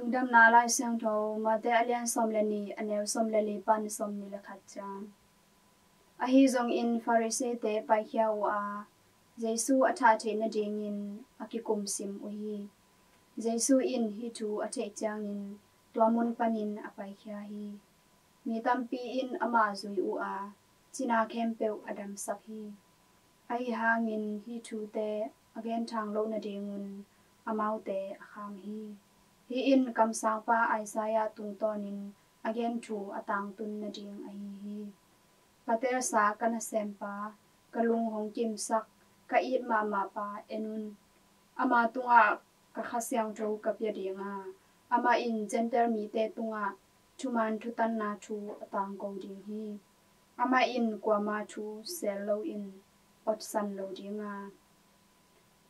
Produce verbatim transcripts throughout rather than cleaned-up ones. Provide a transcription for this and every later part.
Lungdamna Lai Siangtho, Mate a lian sawm le nih, a neu sawm le li pan sawm nih le khat ciang. Ahi zongin Pharisee-te paikhia uh a, Jesu a thah theih nadingin a kikumsim uh hi. Jesu in hih thu a theih ciangin tua mun panin a paikhia hi. Mi tampi in amah zui uh a, cina khempeuh a damsak hi. Ahi hangin hih thute a genthang loh nadingun amaute a kham hi. Hih in kamsangpa Isaiah tungtawnin a gen thu a tangtun nading ahi hi. Ka teelsa ka nasempa, ka lung hong kimsak, ka it mahmah pa en un. Ama tungah ka Kha Siangtho ka pia ding a, amah in Gentile mite tungah thuman thutanna thu a tangko ding hi. Amah in kuama thu sel loin otsan lo ding a,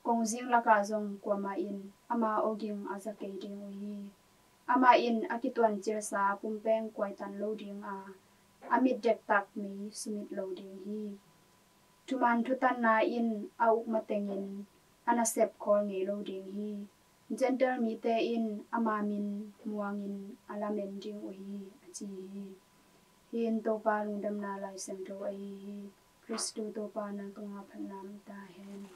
kongzing lakah zong kuamah in ama awging a za kei ding uh hi. Amah in a kituancilsa pumpeng kuaitan lo ding a, a mit dektak mei sumit lo ding hi. Thuman thutanna in a uk matengin a nasep khawl ngei lo ding hi. Gentile mite in ama min muangin a lamen ding uh hi, a ci hi. Hih in Topa Lungdamna Lai Siangtho ahi hi. Khristu Topa nang tungah phatna om ta hen.